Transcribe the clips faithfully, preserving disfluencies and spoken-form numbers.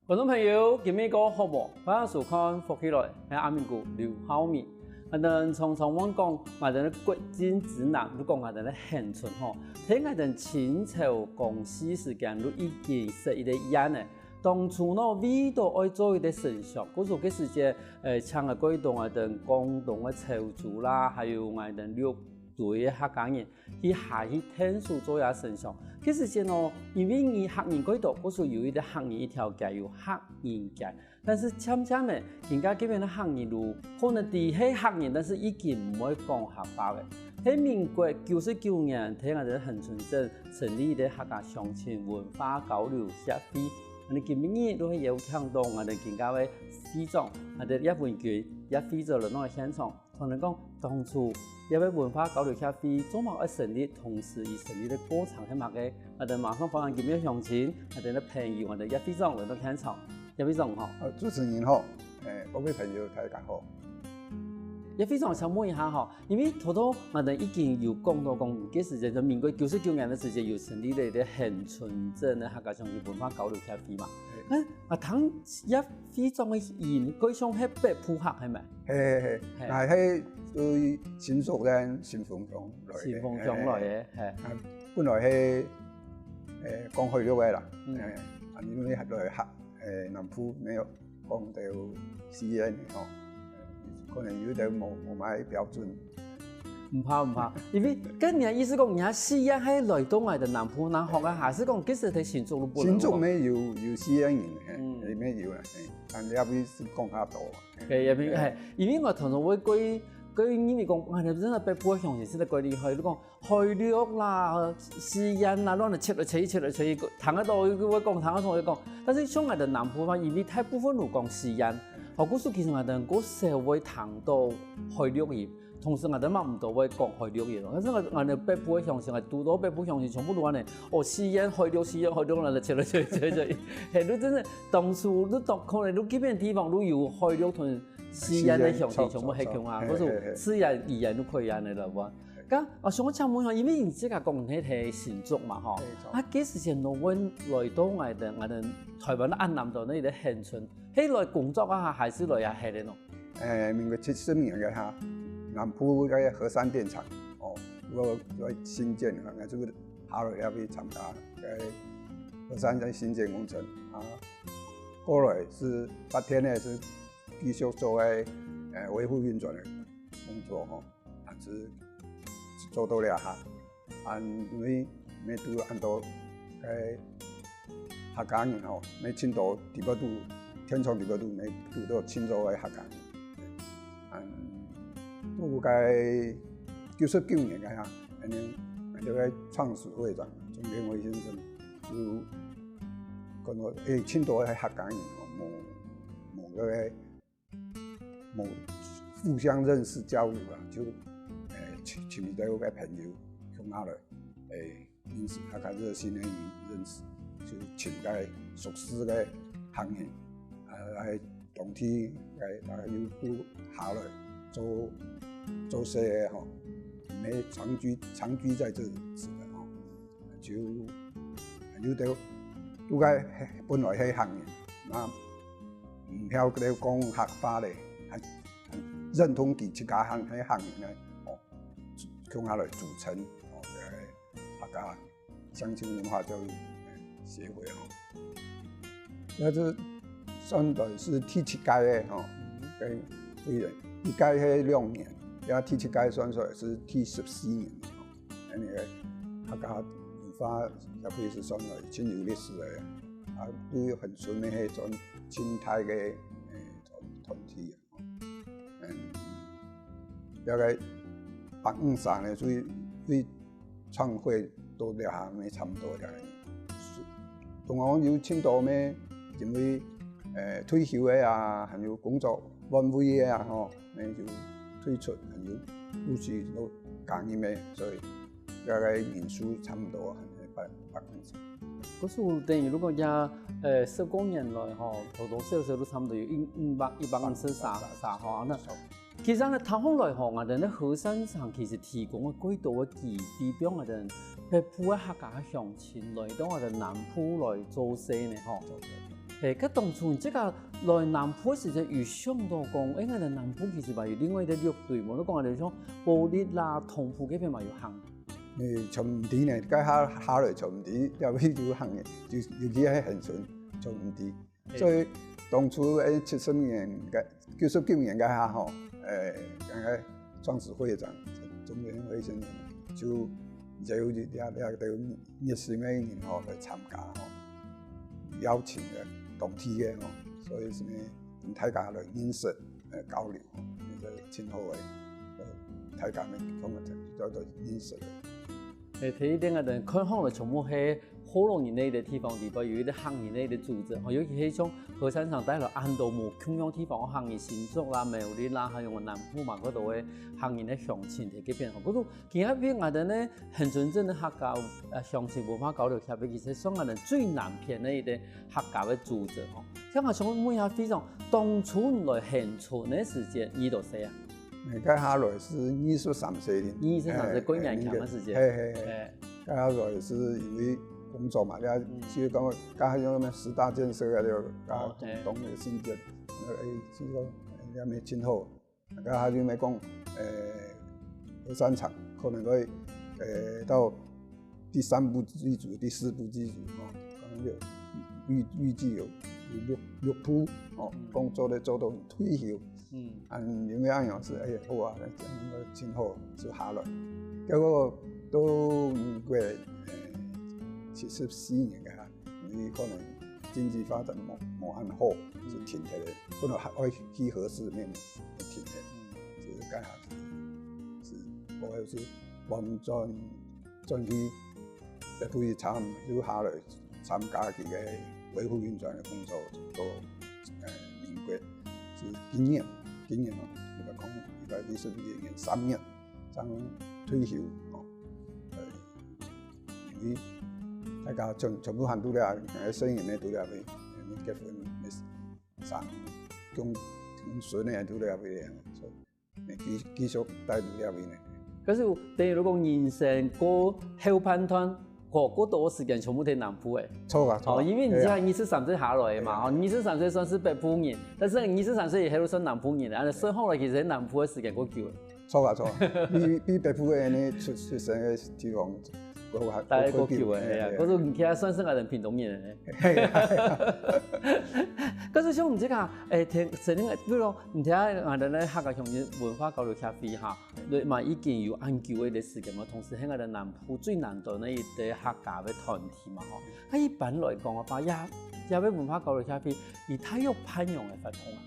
觀眾朋友，今晡日過好無？歡迎收看《福氣來》，𠊎阿明哥劉浩明。𠊎兜常常會講，𠊎兜个國境之南，就講𠊎兜个恆春吼，在𠊎兜清朝光緒時間就已經設一個縣了。當初呢，為著愛做一個城牆，故所該時節，呃，請个過多𠊎兜廣東个潮州啦，還有𠊎兜六堆个客家人， 去下去𢯭手做這城牆。該時節哦，因為客人過多，故所有一個客人一條街有客人街。但是漸漸仔，今下該片个客人就可能知係客人，但是已經毋會講客話了。係民國九十九年，在𠊎兜恆春鎮成立一個客家鄉親文化交流協會。𠊎兜今晡日就係邀請到𠊎兜今下个會長，𠊎兜葉文君葉會長來到現場。 同𠊎講，當初這個文化交流協會做麼个愛成立，同時佢成立个過程係麼个？𠊎兜馬上歡迎今晡日鄉親，𠊎兜个朋友，𠊎兜葉會長來到現場。葉會長好。呃，主持人好，誒，各位朋友大家好。葉會長，想問一下吼，因為頭頭𠊎兜已經有講到講，該時節就民國九十九年个時節有成立了一個恆春鎮个客家鄉親文化交流協會嘛。係。該啊，聽葉會長个音，該像係北部客係無？係係係，係。𠊎係對新竹縣新豐鄉來个。新豐鄉來个，係。啊，本來係，誒，講海陸个啦，嗯。誒，啊，因為來學，誒，南部無講到四縣吼，可能有兜無，無麼个標準。毋怕毋怕，因為該你个意思講，你个四縣係來到𠊎兜南部那學个，還係講其實在新竹都無？新竹乜有，有四縣人，嘿，嗯。乜有啦，嘿，但係也毋係講較多。嘿，也毋係，嘿，因為𠊎常常會過，過因為講，啊，你真个北部个鄉親實在過厲害，你講海陸啦、四縣啦，亂來切來切去，切來切去，聽得到佢會講，聽得到佢講。但是像𠊎兜南部嘛，因為大部分都講四縣，好，故所其實𠊎兜較少會聽到海陸音。 同時𠊎兜嘛毋多會講海陸音咯，但是𠊎，𠊎兜北部个鄉親，𠊎堵到北部鄉親全部都恁樣，哦，四縣海陸，四縣海陸，恁樣切來切去，切來切去，係，就真个，當初就當可能就該片地方就有海陸同四縣个鄉親全部係共下，四縣，嘿，嘿，嘿。或者四縣語言就可以恁樣了，無？該，啊，想請問一下，因為你自家講你係新竹嘛，吼，沒錯。啊，該時節你會來到𠊎兜，𠊎兜臺灣个恁南島个一個恆春，係來工作啊，還係來啊歇个呢？ 誒，民國七十年个哈，南部个核三電廠，哦，𠊎，𠊎新建个，𠊎就下來遐去參加該核三个新建工程啊。過來係發電个，係繼續做該，誒，維護運轉个工作吼，啊，係做到了哈。 恁樣乜堵恁多个客家人吼，乜盡多地方都，電廠地方都乜堵到盡多个客家人。恁，到該九十九年个哈，恁樣，就該創始會長鍾天輝先生，就講到，誒，盡多个客家人吼，無，無該个 無互相認識交流啊，就，誒，尋，尋一個个朋友，共下來，誒，認識，大家熱心个認識，就尋該熟識个行業，啊，來當地，來，來又都下來做，做事个吼，毋係長居，長居在這裡的吼。 就，有兜，都該本來係客人，那毋曉得講客話咧，還，還認同佢自家還係客人呢，哦，共下來組成，哦，這個客家鄉親文化教育協會吼。該係算來係第七屆个吼，該會員，一屆係兩年，這第七屆算出來係第十四年吼。 恁樣个客家文化協會係算來盡有歷史个，啊，對恆春乜係算盡大个，誒，團，團體啊。嗯，大概百五儕呢，所以，所以創會到這下乜差毋多這樣。當然有盡多乜，因為，誒，退休个啊，還有工作換位个啊，吼， 乜就退出，還有陸續都加入个，所以大概人數差毋多還係百，百分之。可是等於如果講，呃，十過年來吼，多多少少都差毋多有一，一百，一百五十儕，儕吼，該其實呢，聽下來吼，𠊎兜核三廠其實提供个幾多个機會，分𠊎兜北部个客家鄉親來到𠊎兜南部來做事呢吼。嘿，該當初你自家來南部个時節，有想到講，哎，𠊎兜南部其實嘛有另外一個六堆，無你講𠊎兜像埔里啦、東埔該片嘛有行。誒，全毋知呢，該下下來全毋知，這位有行个，就尤其係恆春，全毋知。嘿。所以當初誒七十年个九十九年該下吼，誒，該个創始會長鍾元輝先生就邀請這這兜熱心个人吼來參加吼，邀請个當地个吼，所以係同大家來認識、呃交流，就係盡好个，呃，大家呢，同佢做做認識个。誒，第一點啊，等看好了全部係 學老人个一個地方，裡背有一個客人个一個組織，吼，尤其係像和山場帶來恁多無共樣地方个客人，新竹啦、苗栗啦，還有南部嘛，該兜个客人个鄉親在該片吼。不過，今下片𠊎兜呢，恆春鎮个客家呃鄉親文化交流協會，其實算𠊎兜最南片个一個客家个組織吼。像𠊎想問一下會長，當初你來恆春个時節，你幾多歲啊？ 誒，該下來係二十三歲定。二十三歲，過年輕个時節。嘿嘿嘿。嘿。該下來係因為工作嘛，也嗯。就講該下有麼十大建設啊，就該哦，嘿。東東个新建，誒，就講也無盡好。該下就無講，誒，和山場可能會，誒，到第三步機組、第四步機組哦，可能有預預計有有六六步哦，嗯。工作咧做到退休。 嗯。恁樣个恁樣係，哎呀，好啊，恁樣真好，就下來。結果到民國，呃，七十四年个，因為可能經濟發展無無恁好，就停忒咧。本來還愛去核四面，就停忒，就該下，就後來就搬轉轉去北埔去參，就下來參加佢个維護運轉个工作，到呃民國係今年，今年哦，一百空一百二十一年三月正退休哦。呃，因為大家全全部還在這，呃，細人仔在這位，結婚、生公公孫仔在這位，所以 繼繼續在這位呢。可是等於如果人生過後半段，過過多時間全部在南部誒。著啊，著啊。哦，因為你知道，嘿啊。二十三歲下來嘛，嘿啊。哦，二十三歲算係北部人，但是二十三歲以後算南部人了，啊，算下來其實南部个時間過久了。著啊，著啊，比比北部个呢出出生个地方 大概過久誒，係啊，嘿啊。可是你聽算係𠊎等屏東人誒。係啊。可是像你這個，誒，聽，成立个，比如講，你聽𠊎等个客家鄉親文化交流協會哈，對嘛，已經有恁久个一個時間嘛，同時係𠊎等南部最南端个一個客家个團體嘛，吼。該一般來講个話，這這個文化交流協會，佢大約辦仰个活動啊？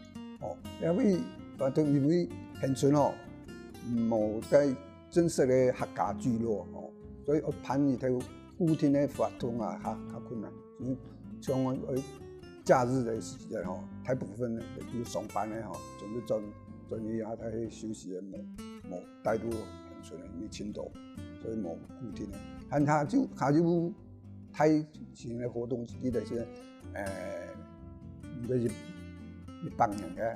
哦，因為活動因為恆春哦，無在 正式个客家聚落吼，所以愛辦一條固定个活動啊，較較困難。所以像我假日个時間吼，大部分呢就上班个吼，準備轉轉去啊，佢休息个無無帶到恆春个，因為盡多，所以無固定个。但佢就佢就大型个活動，記得係，呃，應該係一百年个，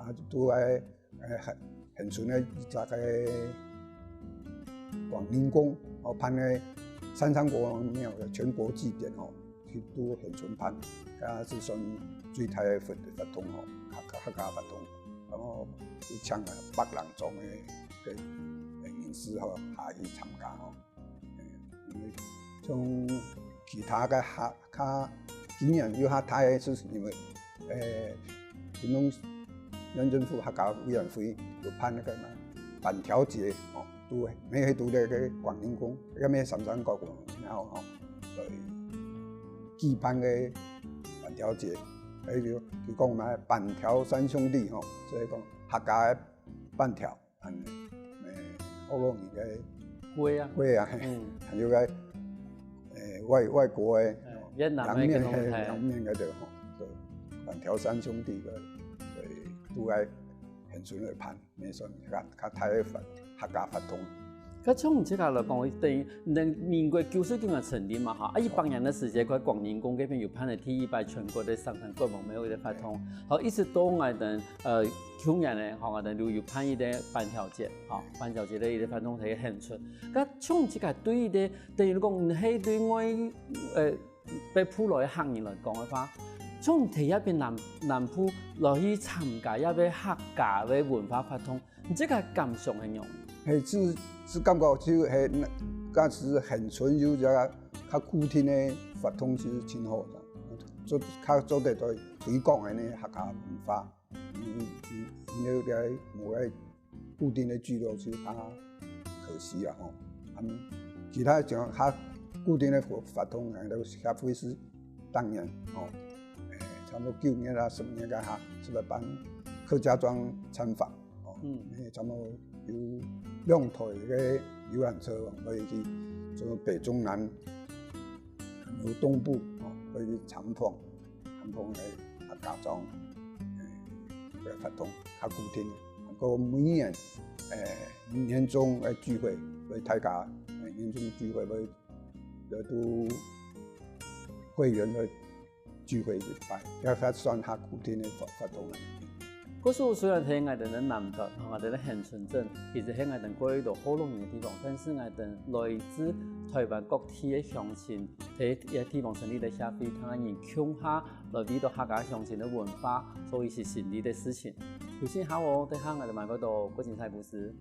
啊，就都愛 呃，恆恆春个一隻个廣寧宮，哦，辦个三山國王廟个全國祭典哦，去到恆春辦，啊，係算最大个活活動哦，客客客家活動，然後有請啊北冷莊个个个人士吼下去參加吼。 因為像其他个較較經驗又較大个，係因為，誒，屏東縣政府客家委員會有辦那個嘛，粄條節，哦，都乜係都在該廣寧宮，該乜三山國王廟吼，來舉辦个粄條節，還有就講嘛，粄條三兄弟吼，所以講客家个粄條。 恁呢，誒，學老人个粿啊。粿啊，嘿，嗯。還有个，誒，外外國个，哎，越南个，涼麵，嘿，該種菜啊。涼麵該種吼，對，粄條三兄弟个，對，都愛恆春來辦，乜算較較大个活客家活動。該從你這個來講，等於等民國九十九年成立嘛，哈，啊，一百年个時間，在廣寧宮該片有辦了第一擺全國个三山國王廟个活動，好，一直到𠊎等 呃，舊年呢，吼，𠊎等就有辦一個粄條節，吼，粄條節个一個活動在恆春。該像這個對一個，等於講，你係對外，呃，北部來个客人來講个話，從第一遍南南部來去參加這个客家个文化活動，你自家感想係仰？係，係，係感覺就係，該時恆春有一個較固定个活動，就係盡好个，做較做得來推廣个呢客家文化。因為因為這無个固定个聚落就較可惜啊吼。啊，其他像較固定个活活動，像協會係當然吼，欸，差不多九月啊、十月該下，係會辦客家庄參訪吼，嗯，欸，差不多有兩台个遊覽車可以去做北中南，有東部吼，可以去參訪。 傳統个客家庄，欸，个活動較固定。毋過每年，欸，年終个聚會，會大家，欸，年終聚會會，會都會員个聚會一擺，也較算較固定个活活動。故所雖然係𠊎兜个南投，𠊎兜个恆春鎮，其實係𠊎兜過去都好多年个地方，但是𠊎兜來自台灣各地个鄉親， 在這地方成立个協會，大家人共下來為著客家鄉親个文化做一些成立个事情。有時候哦，等下𠊎兜還過多過精彩故事。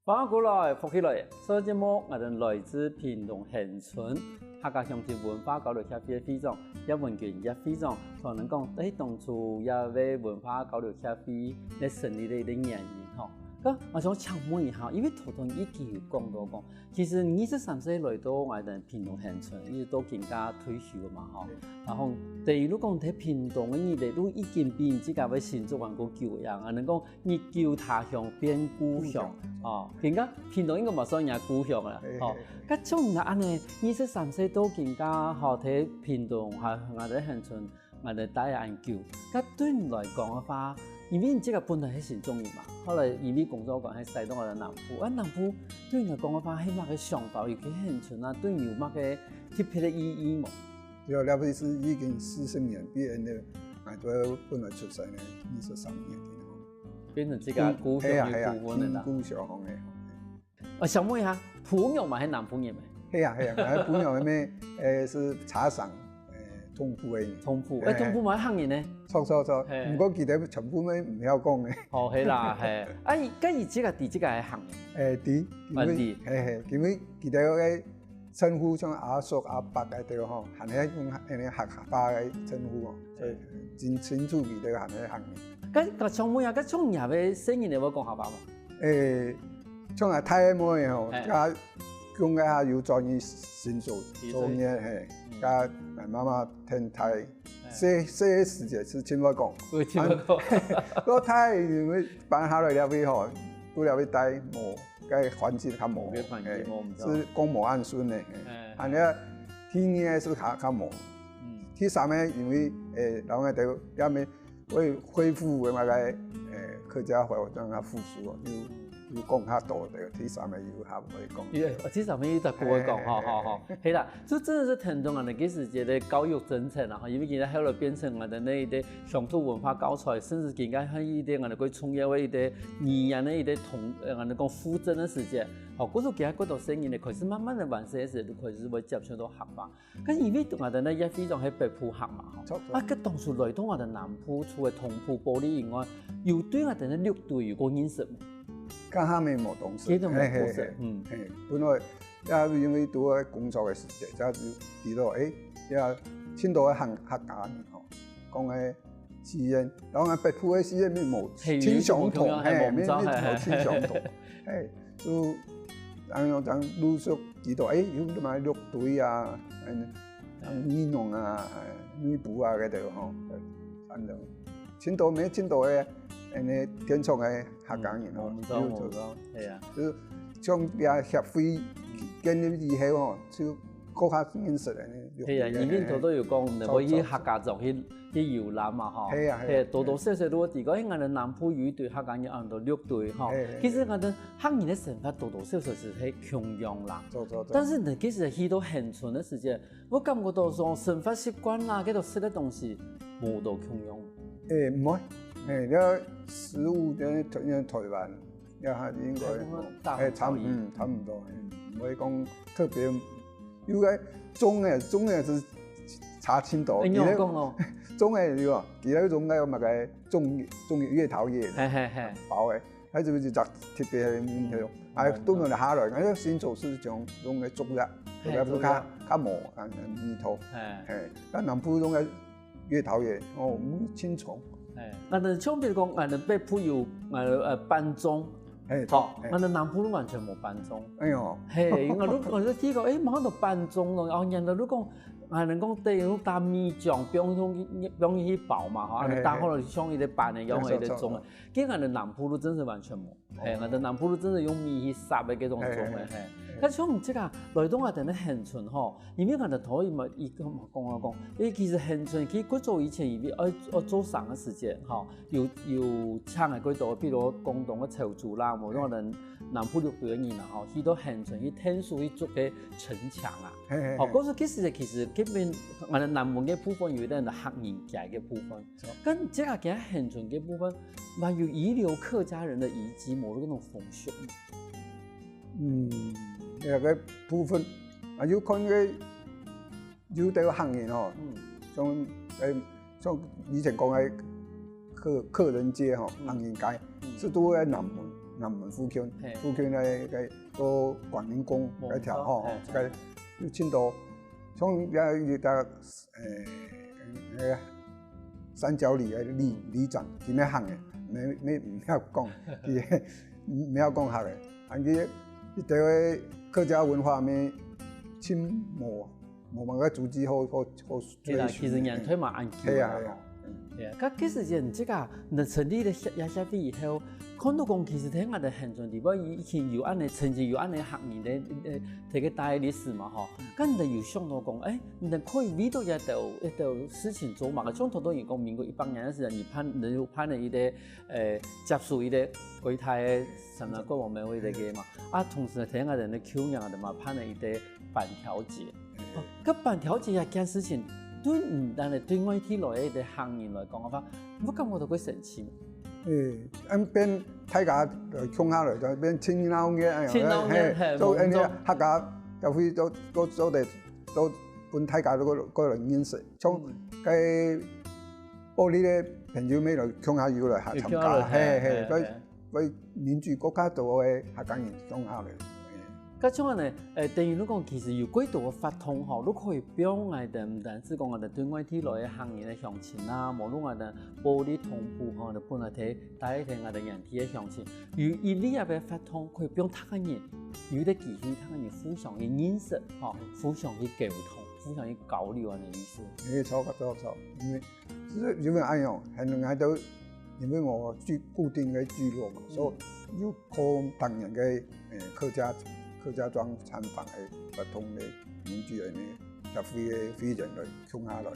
歡迎過來，福氣來！上節目𠊎兜來自屏東恆春客家鄉親文化交流協會个會長葉文君葉會長，同𠊎兜講，在當初這个文化交流協會个成立个一個原因吼。該𠊎想請問一下，因為頭頭已經有講到講， 其實二十三歲來到𠊎兜屏東恆春，一直到今下退休嘛吼。對。然後等於講在屏東个日子都已經比你自家个新竹還過久樣，啊，能講日久他鄉變故鄉，故鄉。哦，今下屏東應該嘛算人家故鄉啦，嘿，吼。嘿，嘿。該像你恁呢，二十三歲到今下吼，在屏東哈，𠊎兜恆春 𠊎兜待恁久。該對你來講个話，因為你自家本來係新竹人嘛，後來因為工作關係徙到𠊎兜南部，啊，南部對你來講个話係麼个想法？有去恆春啊，對你有麼个特別个意義無？對啊，這位係已經四十年，比𠊎兜，𠊎兜本來出生个二十三年个，變成自家故鄉个一部分了啦。係啊，係啊，故鄉个。 哦，想問一下，餔娘嘛係南部人咩？係啊，係啊，𠊎餔娘个咩，欸，係茶廠，欸，同步个人。同步，欸，欸，同步嘛係客人呢？著，著，著，嘿。毋過佢兜全部都毋曉講个。哦，係啦，嘿。啊，佢，該佢自家知自家係客人？欸，知，因為，啊，知。嘿，嘿，因為佢兜个稱呼像阿叔、阿伯該兜吼，還係用恁呢客家話个稱呼哦，所以真清楚佢兜還係客人。該，該想問啊，該像若个細人仔會講客話無？ 欸，像𠊎大妹吼，嘿。佢講个有轉去新竹做，做業，嘿，嗯。佢媽媽𢯭大，嘿。細，細个時節係盡會講。會盡會講。啊，到大因為搬下來這位吼，到這位待無，該環境較無，無，該環境無，嘿，毋著。係講無恁順个，嘿。嘿。恁呢，第二个係較，較無。嗯。第三个，因為，欸，老外都也無 會恢復个那個，欸，客家話，讓它復甦哦，又，又講較多个，第三个又較毋會講。也，第三个又較毋會講，嘿，吼，吼，吼。嘿啦，就真个係聽到𠊎兜該時節个教育政策啦，吼，因為今下後來變成𠊎兜該一個鄉土文化教材，甚至今下還有一個𠊎兜過重要个一個語言个一個統，呃，𠊎兜講復振个時節，吼，故所今下過多細人仔開始慢慢个完成个時節，就開始會接觸到客話。 該因為𠊎兜个葉會長係北部客嘛，吼。著，著。啊，該當初來到𠊎兜南部，除了同步埔里以外，有對𠊎兜个六堆有過認識無？剛開始無當時，其實無當時，嘿，嘿，嘿，嗯。嘿，本來也因為拄好工作个時節，才知道，欸，也盡多个客，客家人吼，講个 四縣，然後呢，北部个四縣乜無，嘿，盡相同，有一種共樣，嘿，嘿，無，乜，乜無盡相同。嘿，就，然後，然後陸續知道，欸，有麼个六堆啊，嗯，嗯。美濃啊，內埔啊，該兜吼，反正，盡多，乜盡多个，恁呢，天窗个客家人吼，嗯，有做。無錯，無錯，係啊。就像這協會建立以後吼，就較認識个呢。係啊，你面頭都有講，你會去客家庄去去遊覽嘛吼。係啊，係啊，多多少少都會知講，欸，𠊎等南部有一堆客家人安到六堆吼。其實𠊎等客人个生活多多少少係共樣啦。但是呢，其實去到恆春个時節，𠊎感覺到說生活習慣啦，該兜食个東西無到共樣。欸，毋會，欸，這食物在台灣，這下應該，欸，差嗯差毋多，毋會講特別，有个種个種个係差盡多。你有講哦，種个有啊，其他種个有麼个種種月桃葉，嘿嘿嘿，包个，還係不是特別个名頭，哎，都能下來，哎，新竹係種種个竹葉，竹葉較較無啊味道，嘿，但南部種个 月桃葉，哦，嗯，青蟲。哎，𠊎等像比如講，𠊎等北部有，呃，呃，斑鐘，哎，好，哎，𠊎等南部都完全無斑鐘。哎喲，嘿，𠊎都，𠊎都聽過，哎，蠻多斑鐘咯，然後人都講，𠊎等講對，用打米漿，放用，放去包嘛，吼，啊，打好了像一個斑一樣的一個鐘，跟𠊎等南部都真是完全無。 嘿，𠊎等南部真的用米去煠个該種種个，嘿。該像這個來到𠊎等个恆春吼，因為𠊎等頭一嘛，一個嘛講啊講，誒，其實恆春佢古早以前因為愛愛做生个時節吼，有有請个幾多，比如廣東个潮州啦，無𠊎等南部六堆个人啊吼，去到恆春去𢯭手去築个城牆啊，嘿嘿嘿，吼，故所其實其實這邊𠊎等南部个部分有一點客人街个部分。 跟這個今恆春个部分，還有遺留客家人的遺跡，無那種風俗。嗯，這個部分啊，有看个有兜客人吼，嗯，像誒，像以前講个客客人街吼，嗯，客人街，嗯，係都在南門，南門附近，嘿，附近个个到觀音宮該條吼，嘿，該有盡多，像也有个 誒，那個三角里个里里長，佢乜行个，沒沒毋曉講，佢毋曉講客个，啊佢一兜个客家文化乜盡無無麼个足跡好好好追尋。對啦，其實年代嘛恁久啦，係啊係啊，對啊，該其實這個能成立个協也協會以後，看到講其實在𠊎等恆春地方已經有恁呢，曾經有恁呢行業个呃，這個大歷史嘛吼，該你有想到講，誒， 你可以為到一兜一兜事情做嘛？像頭頭你講民國一百年个時候，你辦，你有辦了一個，呃，接手一個國泰个什麼國王廟會个嘛，啊，同時呢，聽下人个舊年的嘛，辦了一個板條節。哦，該板條節這件事情，對你，但係對外地來个一個客人來講个話，你感覺到會神奇嗎？ 誒，恁變大家來共下來，就變盡鬧熱，哎呀，盡鬧熱，嘿，嘿，做恁樣客家協會做做做得做分大家都過過來認識，像該保利个朋友乜來共下又來參加，嘿嘿，所以所以凝聚更加多个客家人共下來。 該像恁呢，誒，等於你講，其實有幾多个活動吼，你可以放𠊎等，毋單止講𠊎等對外地來个客人个鄉親啊，無論𠊎等保利同步吼，就本來在帶一個𠊎等原地个鄉親，有一類个活動可以放大家人，有一個機會大家人互相去認識吼，互相去溝通，互相去交流恁呢意思。沒錯，沒錯，因為 係因為恁樣，還有𠊎兜因為無聚固定个聚落嘛，所以有靠當年个誒客家客家庄參訪个活動个凝聚个協會个會員來共下來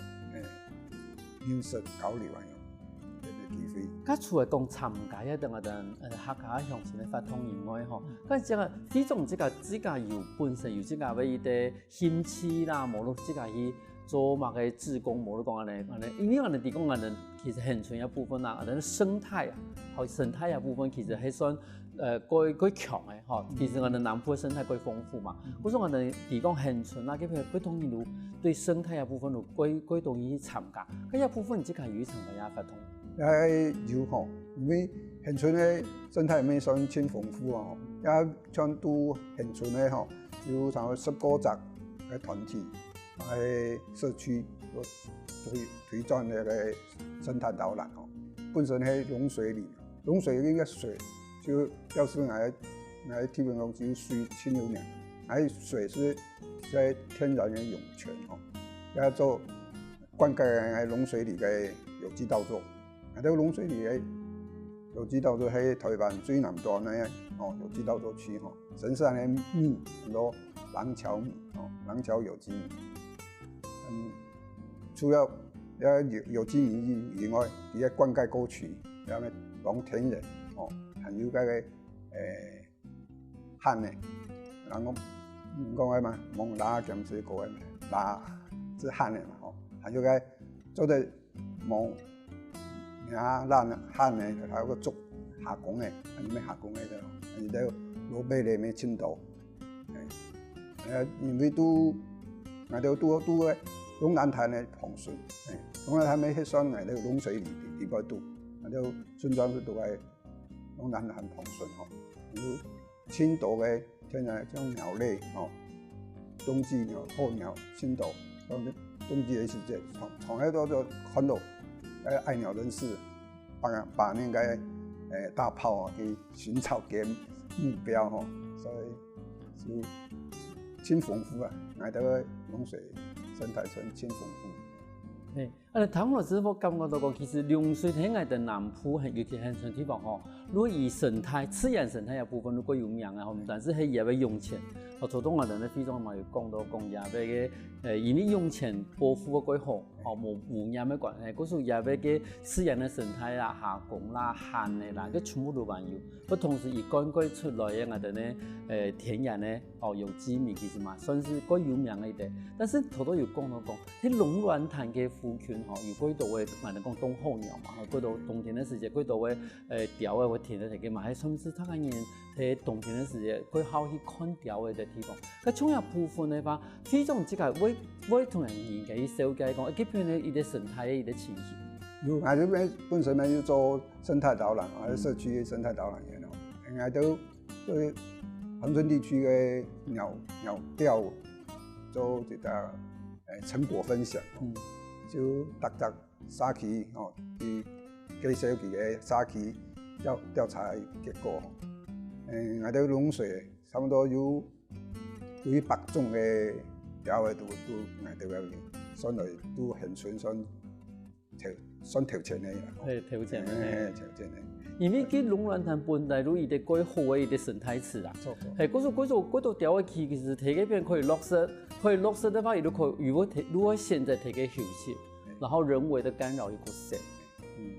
誒認識交流恁樣个機會。該除了講參加一等个等呃客家鄉親个活動以外吼，該這個會長自家自家有本身有自家个一個興趣啦，無論自家去 做麼个志工，無論講恁呢，恁呢，因為恁呢，提供恁呢，其實恆春个部分啊，恁呢生態啊，好，生態个部分其實還算，呃，過過強个吼。其實恁呢南部个生態過豐富嘛，故所恁呢提供恆春啊，這片過多人有對生態个部分有過過多人去參加，該這部分你自家有去參加這活動？誒，有吼，因為恆春个生態乜算盡豐富啊吼，也像都恆春个吼，有差不多十過隻个團體。 个社區做推推展那個生態導覽吼，本身係龍水里，龍水里个水就表示𠊎𠊎地方講就水盡有名，𠊎水係在天然个湧泉吼，也做灌溉个龍水里个有機稻作，𠊎兜龍水里个有機稻作係台灣最南端个，哦，有機稻作區，吼。深山个米，很多瑯嶠米，哦，瑯嶠有機米。嗯，除了這有，有機米以外，佢个灌溉溝渠，這个當天然，哦，還有該个，誒， 蜆仔，人講，嗯，講个嘛，摸蜊仔兼水果个嘛，蜊仔係蜆仔嘛，吼，還有个做得摸，摸蜊仔，蜆仔，還有个捉蝦公仔，還有咩蝦公仔个，還有个落尾个咩青島，哎，呃，因為都，𠊎兜都，都个龍眼潭个旁脣，哎，龍眼潭个迄算𠊎兜龍水里，里背都，𠊎兜村庄係都个龍眼潭旁脣吼，有 青島个天然像鳥類，吼，冬季鳥、候鳥、青島，冬，冬季个時節，從，從該都，都看到，呃，愛鳥人士把，把那個，呃，大炮啊，去尋找个目標，吼，所以就盡豐富啊，𠊎兜个龍水生態村盡豐富。嘿， 呃，聽落之後感覺到講，其實龍水在𠊎兜南部，尤其鄉村地方吼，如果以生態、自然生態个部分，如果有名个吼，毋單淨係這个湧泉，吼，頭先𠊎兜个會長嘛有講到講這个个，呃，因為湧泉保護个較好，吼，無污染个關係，故所這个个自然个生態啦、蝦公啦、蜆仔啦，个全部都還有。 不同時佢灌溉出來个𠊎兜呢，呃，天然个，哦，有機米其實嘛，算係較有名个一個。但是頭頭有講到講，該龍鑾潭个附近吼，有幾多个，𠊎兜講當候鳥嘛，吼，幾多冬天个時節，幾多个，呃，鳥仔會停在該个嘛，還算係大家人在冬天个時節，會好去看鳥仔个地方。該像這部分个話，會長自家會，會同人人家去紹介講，欸，該片个一個生態个一個情形。有，還有本身呢，有做生態導覽，還有社區生態導覽員哦。嗯。應該都對恆春地區个鳥，鳥調做一個，欸，成果分享。嗯。就逐隻社區，吼，去介紹佢个社區調，調查結果。欸，𠊎兜龍水差不多有，有一百種个鳥仔都，都，都，算來都很純算 頭，算頭前个啦。嘿，頭前个，嘿，嘿。頭前个。因為該龍鑾潭本來就一個蓋好个一個生態池啊。著，著。嘿，故所，故所，蓋多鳥仔去，其實在該片可以落實，可以落實个話，佢就可以，如果在，如果現在在該休息，嘿。然後人為个干擾又較少。嗯。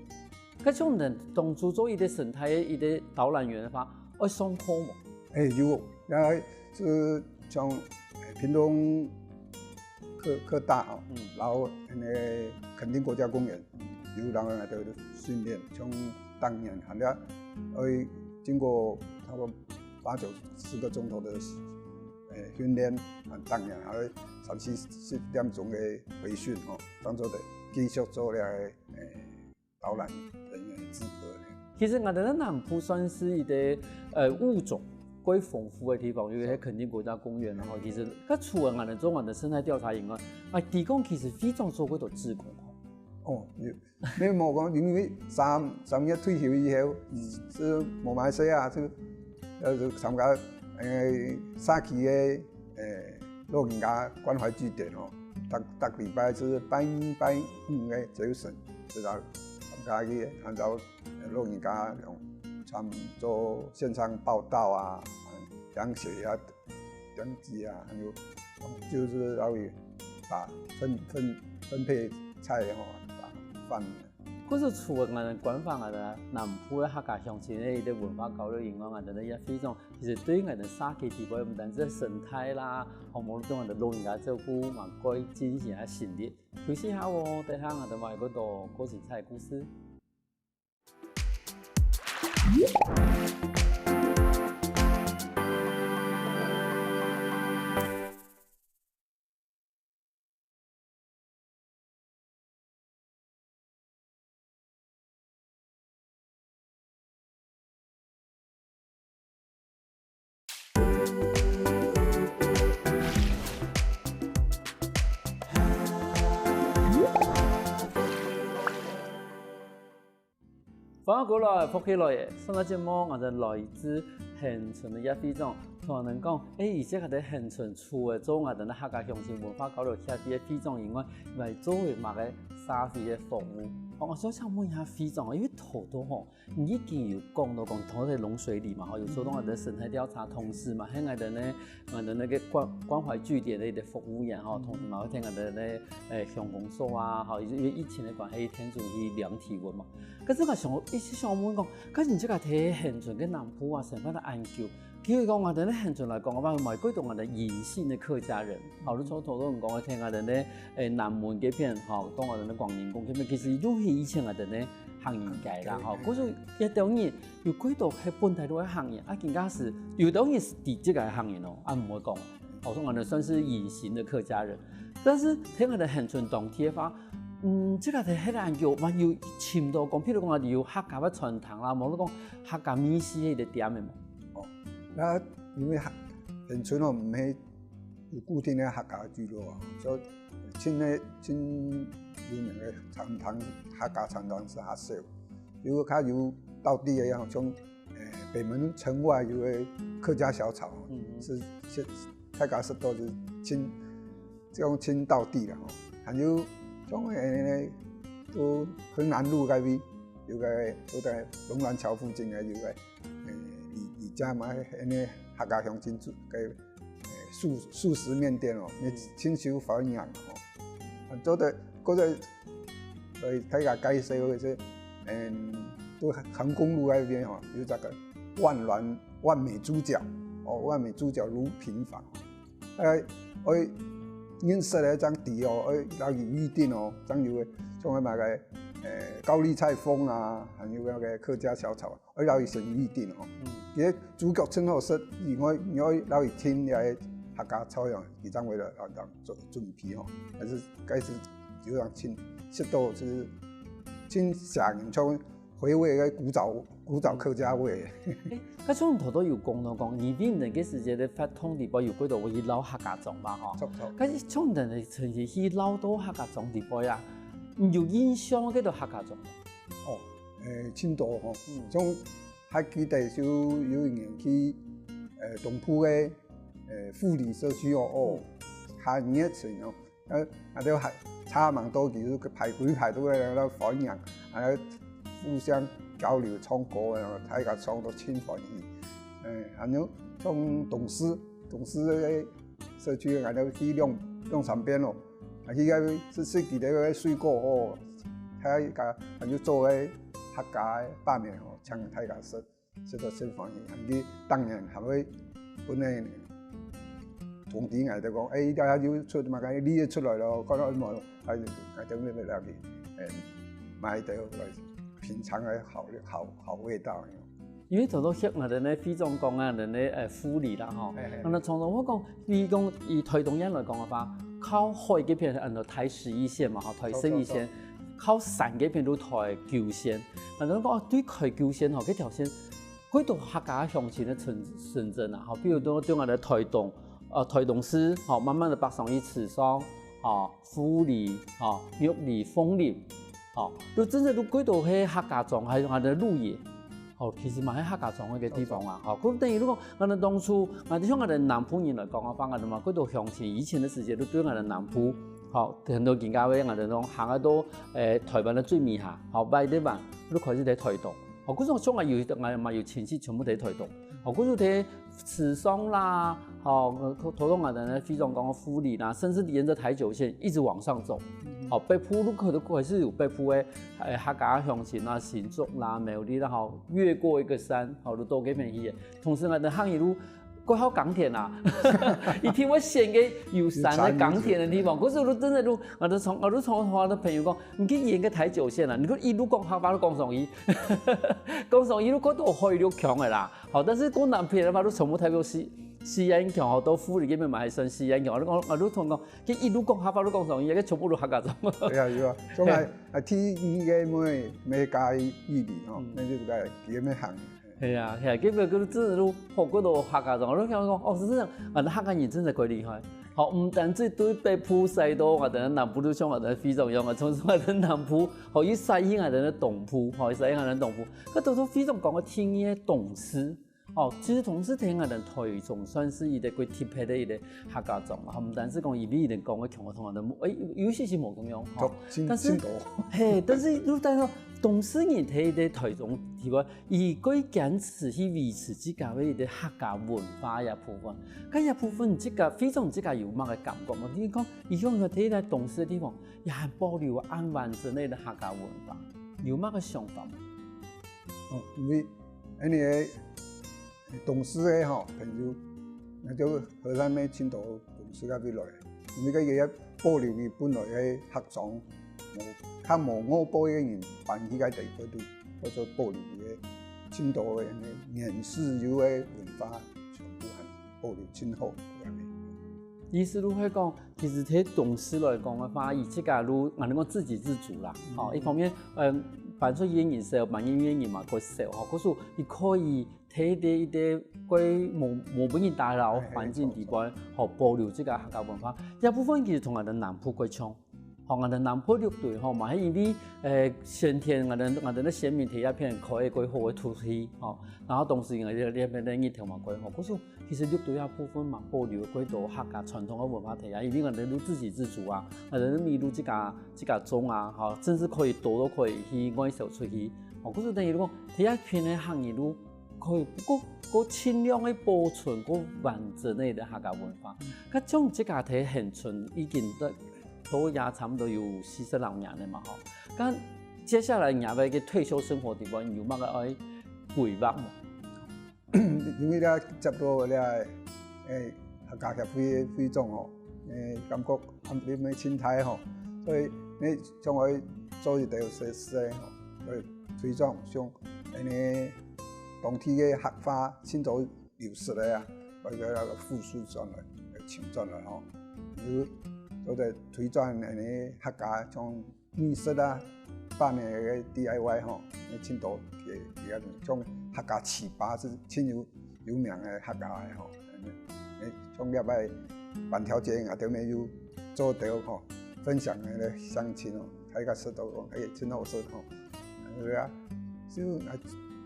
該像你當初做一個生態个一個導覽員个話，愛上課無？欸，有，也係像，欸，屏東 科，科大吼，嗯。然後該個墾丁國家公園，有人來个訓練，像逐年，還要，愛經過差不多八九十個鐘頭个，欸，訓練，啊，逐年還愛三四十點鐘个培訓吼，當做个繼續做了个，欸， 導覽人員資格呢。其實𠊎兜个南部算係一個，呃，物種蓋豐富个地方，因為係墾丁國家公園，然後其實，該除了𠊎兜做𠊎兜生態調查以外，啊，提供其實非常做過多志工吼。哦，有，沒有，無講，因為三，三月退休以後，係無麼个事啊，就，呃，就參加，呃，社區个 欸，老人家關懷據點哦，逐，逐禮拜係拜一、拜五个朝晨，就到參加去，按照老人家用，像做線上報到啊，量血壓、量血啊，還有，就是要把分，分，分配菜吼，把飯 故所除了𠊎兜官方个南部个客家鄉親个一個文化交流以外，𠊎兜个也非常，其實對𠊎兜社區地位，毋單淨生態啦，吼，無論對𠊎兜老人家照顧嘛，蓋盡心啊盡力。休息下哦，等下𠊎兜還有更多過精彩个故事。 歡迎過來，福氣來了！上个節目𠊎兜來自恆春个葉會長，同𠊎兜講，欸，以前𠊎兜恆春除了做𠊎兜个客家鄉親文化交流協會个會長以外，還做過麼个沙飛个服務。哦，所以想問一下會長，因為頭頭吼，你已經有講到講頭頭龍水里嘛，吼，有做到𠊎等生態調查，同時嘛，還有𠊎等呢，𠊎等那個關關懷據點的一個服務員吼，同時嘛會聽𠊎等呢，誒，鄉公所啊，吼，因為疫情的關係，天主去量體溫嘛。可是𠊎想，一直想問講，可是你這個在恆春个南部啊，生活到恁久， 譬如講，𠊎等呢，恆春來講个話，嘛，過多𠊎等隱性的客家人，吼，你從頭到尾講个，聽𠊎等呢，誒，南門這片，吼，到𠊎等呢廣寧宮這片，其實都係以前𠊎等呢客人街啦，吼，故所有兜人有過多係本來都係客人，啊，今下係有兜人係地籍个客人哦，啊，毋會講，吼，所以𠊎等算是隱形的客家人。但是聽𠊎等恆春當地个話，嗯，這個係很難有，嘛有尋到講，譬如講，𠊎等有客家个餐廳啦，無論講客家美食个店个無？ 哦，該因為客，恆春哦，毋係有固定个客家聚落啊，所以真个，真有名个餐廳，客家餐廳係較少。有个較有道地个，像，誒，北門城外有个客家小炒，嗯。係，係，大家食到係真，這種真道地啦，吼。還有像，誒，都很南路該位，有个，都在龍南橋附近个，有个 誒，你，你家嘛，恁呢客家鄉親煮个，誒，素，素食麵店哦，也親手發揚哦。啊，做得，或者，呃，大家介紹个係，嗯，都橫公路那邊哦，有這個萬巒，萬美豬腳，哦，萬美豬腳滷平房。哎，我認識个正知哦，哎，摎佢預定哦，正有个，像該麼个，誒，高麗菜封啊，還有那個客家小炒啊。 愛摎佢先預定吼。嗯。其實豬腳真好食，你愛，你愛摎佢聽這个客家菜哦，佢正會來，來，來做準備吼。還係開始就讓親，食到就是親像像回味个古早，古早客家味。誒，該像你頭頭有講到講，二零年个時節个活動裡背有幾多位去摎客家庄嘛吼？著，著。該像你等个曾經去摎到客家庄裡背啊，你有印象个幾多客家庄？哦，誒，真多吼。嗯。像 還記得就有一年去，呃，東部个，呃，富里社區哦，哦，很熱情哦。呃，𠊎兜還差蠻多，其實排隊排隊个，然後歡迎，然後互相交流唱歌个，大家唱到真歡喜。呃，還有像東勢，東勢个社區，𠊎兜去兩，兩三遍咯。啊，去該食，食佢兜个水果哦，大家還有做个客家个拌麵哦，請大家食。 食到真歡喜，佢當然還會分个通知𠊎兜講，誒，大家就出嘛，該你也出來咯，看到無，啊，𠊎兜乜乜落去，誒，買兜來品嚐个好，好，好味道。因為頭頭歇𠊎兜呢，會長講啊，𠊎兜呢，誒，富里啦吼，嘿，嘿。那常常會講，比如講以台東縣來講个話，靠海這片安到台十一線嘛吼，台十一線，著，著，著。靠山這片就台九線。那人講，哦，對台九線吼，這條線 幾多客家鄉親个城，城鎮啊，吼，比如講對𠊎兜台東，呃，台東市，吼，慢慢个北上去池上，吼，富里，吼，玉里、鳳林，吼，就真正就幾多係客家庄，還有𠊎兜鹿野，吼，其實嘛係客家庄个地方啊，吼，故等於如果𠊎兜當初，𠊎兜像𠊎兜南部人來講个話，𠊎兜嘛幾多鄉親，以前个時節都對𠊎兜南部，吼，很多人家會𠊎兜講行到，誒，台灣个最尾下，吼，拜六晚，就開始在台東。 哦，故所像𠊎有，𠊎嘛有親戚全部在台東。哦，故所在池上啦，哦，頭，頭先𠊎兜呢，會長講个富里啦，甚至沿著台九線一直往上走。哦，北埔路口都還是有北埔个，誒，客家鄉親啊，新竹啦、苗栗啦，吼，越過一個山，吼，就到這片去个。同時𠊎兜行一路，過好耕田啊，一定會選個有山个耕田个地方。可是我真的都，𠊎都從，𠊎都從我的朋友講， 你去沿个台九線啊，你去一路講客話都講上去，講上去都看到海陸腔个啦。好，但是講南片个話，都全部代表四，四縣腔，吼，到富里這片嘛還算四縣腔。我都講，我都同講，去一路講客話都講上去，該全部都客家話。對啊，對啊，所以啊，啊，第一个每，每家一里吼，嗯。那就在裡面行。 係啊，係啊，結果佢真係都學過到客家庄，我都想講，哦，係真个，啊，客家人真係幾厲害。好，毋單止對北埔使到𠊎兜南部，就像𠊎兜非常樣啊，從𠊎兜南部，好，佢使去𠊎兜東部，好，佢使去𠊎兜東部。佢頭頭非常講个天然个東勢，哦，其實同時聽𠊎兜臺中算係一個幾特別个一個客家庄啦，毋單淨講因為佢兜講个腔同𠊎兜，誒，有，有一息息無共樣，吼。著，真，但是，真多。嘿，但是又等到當事人在一個臺中地方，佢過堅持去維持自家个一個客家文化个部分。該這部分自家，會長自家有麼个感覺無？你講，佢講个在一個當事个地方，也還保留恁完整个一個客家文化，有麼个想法無？哦，因為恁呢个當事个吼，朋友，該就河南个青島當事个會來，因為該个保留佢本來个客庄，無，較無外背个人搬去該地方，就，就保留佢个青島个原始有个文化，全部還保留真好。意思就係講，其實對當事來講个話，佢自家就，𠊎兜講自給自足啦。吼，一方面，嗯，搬出去个人少，搬入去个人嘛，較少吼。可是佢可以在一個，一個較無，無分人打擾个環境底背，吼，保留自家客家文化。這部分其實同𠊎兜南部較像。吼，𠊎兜南部六堆吼嘛，係因為，呃，先天𠊎兜，𠊎兜个先民在這片開个較好个土地，吼，然後同時𠊎兜這片个日頭嘛較好。可是 其實六堆這部分嘛，保留較多客家傳統个文化在啊，因為𠊎兜就自給自足啊，𠊎兜米就自家，自家種啊，吼，甚至可以多都可以去外銷出去。吼，故所等於講，在這片个客人就可以較，較盡量个保存，較完整个一個客家文化。該像自家在恆春已經到，到也差毋多有四十六年了嘛，吼。該接下來你个退休生活底背，有麼个愛規劃無？ 因為這接到這，誒，客家協會个會長吼，誒，感覺壓力乜盡大吼，所以乜想愛做一條事事吼，所以推廣像恁呢當地个客話盡多流失个啊，愛个復甦轉來，尋轉來吼，有做得推廣恁呢客家像 美食啊，辦个个D I Y吼，盡多个，个像客家粢粑係盡有，有名个客家个吼。誒，像這擺板條街啊，對面有做到吼，分享个鄉親哦，大家食到講，誒，真好食吼。對啊，就啊，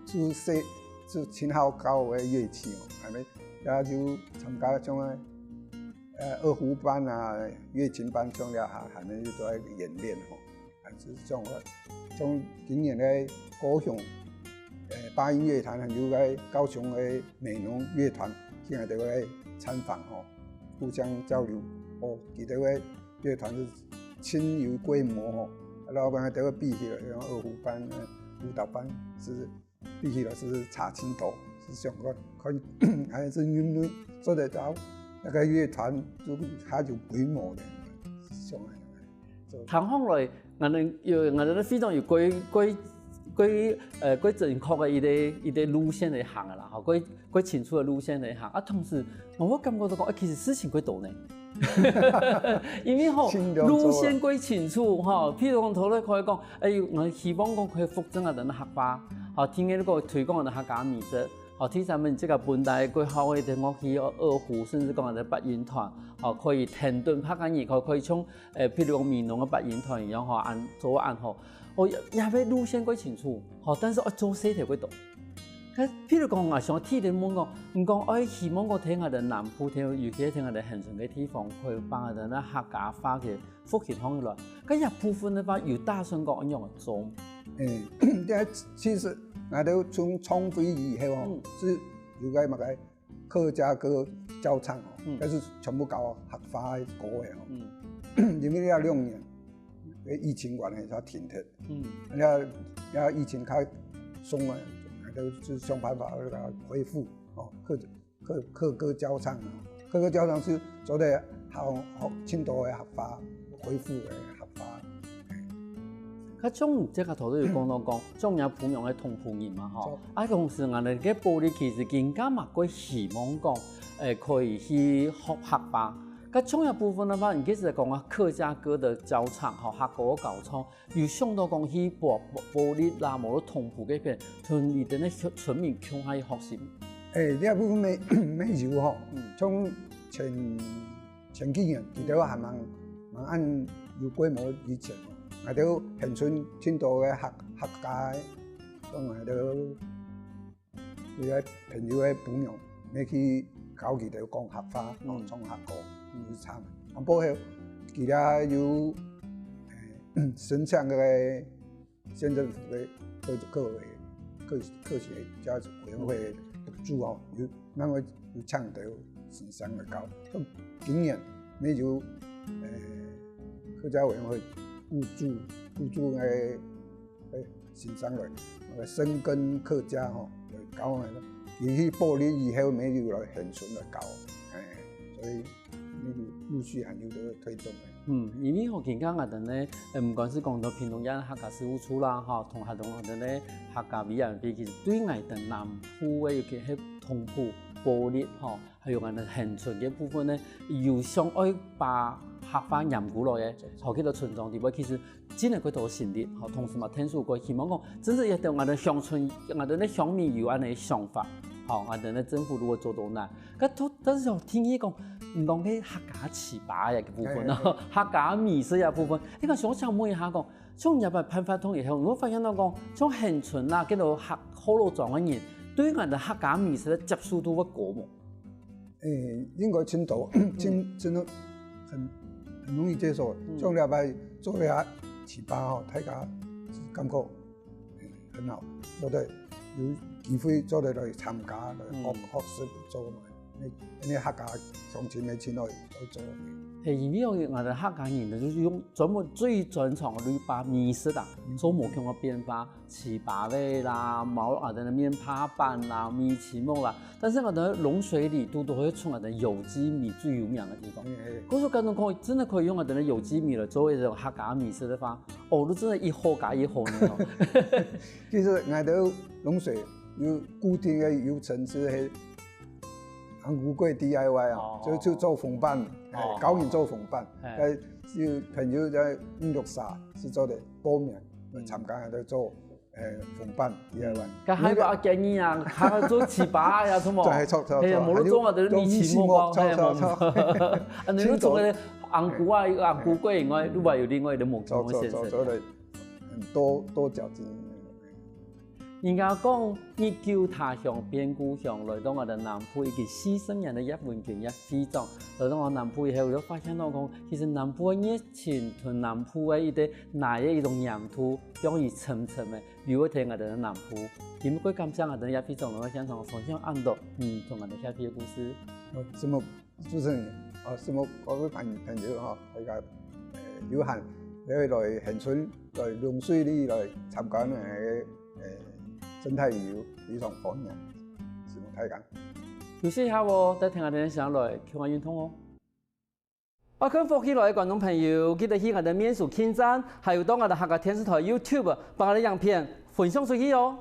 就食，就盡好搞个樂器哦，還沒，也就參加像个，呃，二胡班啊、月琴班像這下，還沒有做演練吼。 啊，就像，像今年个高雄，誒，八音樂團，還有个高雄个美濃樂團，今日都會參訪吼，互相交流。哦，佢兜个樂團係盡有規模吼，啊，老闆都會比起來，像二胡班、呃，舞蹈班係 比起來係差盡多，係想講看，看還係因為做得到，該个樂團就較有規模个，係想恁樣。聽起來，𠊎兜有，𠊎兜非常有規，規，規，呃，規正確个一個，一個路線來行个啦，吼，規，規清楚个路線來行。啊，同時，𠊎感覺到講，誒，其實事情規多呢。 因為吼，路線較清楚吼，譬如講頭來可以講，哎，𠊎希望講可以復振𠊎兜个客話，吼，第二个推廣𠊎兜客家美食，吼，第三个這个本地个好个樂器，二胡，甚至講𠊎兜八音團，吼，可以跈等客家人，可，可以像，誒，譬如講美濃个八音團一樣，吼，恁做恁好。哦，也，也愛路線較清楚，吼，但是愛做事頭較多。 該譬如講，𠊎想提問講，你講愛希望講在𠊎兜南部，在，尤其在𠊎兜恆春个地方，會幫𠊎兜个客家話个復興起來。該這部分个話，有打算講仰般做？誒，這其實𠊎兜從創會以後哦，嗯。係有个麼个客家歌教唱哦，嗯。但是全部教客話个歌个哦。嗯。因為這兩年，疫情關係，佢停忒。 嗯。這，這疫情較鬆啊，就，就想辦法來恢復，哦，客，客，客歌教唱啊，客歌教唱係做得好，好，盡多个客話，恢復个客話。較像這个頭先有講到講，像若普通个同步人嘛，吼。著。啊，同時𠊎兜个保留其實更加嘛，較希望講，誒，可以去學客話。該像這部分个話，你其實講啊，客家歌的教唱，吼，客歌个教唱， 有想到講去保，保，保留啦，無論同步該片，同佢兜个村，村民共下去學習。誒，這部分乜，乜有吼，嗯。像前，前幾年，佢兜還吂，吂恁有規模以前，𠊎兜恆春盡多个客，客家个，講𠊎兜佢个朋友个餔娘，愛去教佢兜講客話，嗯。講唱客歌，嗯。就唱。啊，過後，佢也有，欸，申請該个县政府个客，客委，客，客家委员会个补助哦，有，另外有請兜先生來教。今年，乜有，欸，客家委员会补助，补助个，个先生來，个深耕客家吼，來教个。佢去保利以後，乜有來恒春來教，欸，所以 陸續還有个推動个。嗯，因為吼，今下𠊎兜呢，呃，毋管係講到屏東縣客家事務處啦，吼，同𠊎兜𠊎兜呢客家委員會，其實對𠊎兜南部个，尤其係東部、保利，吼，還有𠊎兜恒春个部分呢，有想愛把客話拈過來个，吼，去到村莊裡背，其實 盡个過多心力，吼，同時嘛，𢯭手過，希望講，真正也對𠊎兜鄉村，𠊎兜个鄉民有恁呢想法，吼，𠊎兜个政府如果做到哪，該都，但是吼，聽你講，你講个客家粢粑个部分啊，嘿，嘿，嘿。客家米食个部分，你講想請問一下講，像你這擺辦活動以後，你會發現到講，像恒春啊，跟到客，福佬庄个人，對𠊎兜客家米食个接受度會高無？ 欸，應該盡多，盡，嗯。盡很，很容易接受。嗯。像這擺做這粢粑吼，大家感覺，欸，很好，做得有機會做得來參加，來學，嗯。學習做嘛。因為，因為客家鄉親个親愛來做。嘿，因為𠊎兜客家人呢，就是用專門最專長个粢粑米食啊，嗯。做無共个變化。 粢粑仔啦，包𠊎兜个面帕粄啦、米篩目啦，但是𠊎兜个龍水里肚都會出𠊎兜有機米最有名个地方。嗯，嘿。故所感覺可以，真个可以用𠊎兜个有機米來做一種客家米食个話，哦，都真个一好加一好呢哦。其實𠊎兜龍水有固定个流程係，係紅龜粿D I Y啊，哦。就，就做紅粄，哦。欸，教人做紅粄。欸。該有朋友在五六社係做得報名，嗯。參加來做 欸，紅粄，你愛玩。嗯，該還有啊，建議啊，還有做粢粑呀，什麼？對，著，著，嘿，著。無論做麼个，還有米篩目，做米篩目，著，嘿，著，著。啊，你又除了紅龜啊，紅龜粿以外，另外有另外的無同个選擇。著，著，著，著，很多，多角度。人家講，日久他鄉變故鄉，來到𠊎兜南部已經四十年个葉文君葉會長，來到𠊎南部以後，我就發現到講，其實南部个熱情同南部个一個，哪个一種黏度，容易深深个。 留一天𠊎兜南部。今晡日感謝𠊎兜葉會長來現場分享恁多，嗯，同𠊎兜協會个故事。哦，承蒙主持人，哦，承蒙各位朋，朋友吼，大家，呃，有閒，來，來恆春，來龍水里來參加𠊎兜个，呃，生態旅遊，非常歡迎，承蒙大家。休息一下哦，再聽𠊎兜先來，共下運動哦。 愛看福氣來个觀眾朋友，記得去𠊎兜面書網站，還有到𠊎兜客家電視台YouTube，幫𠊎兜影片分享出去哦。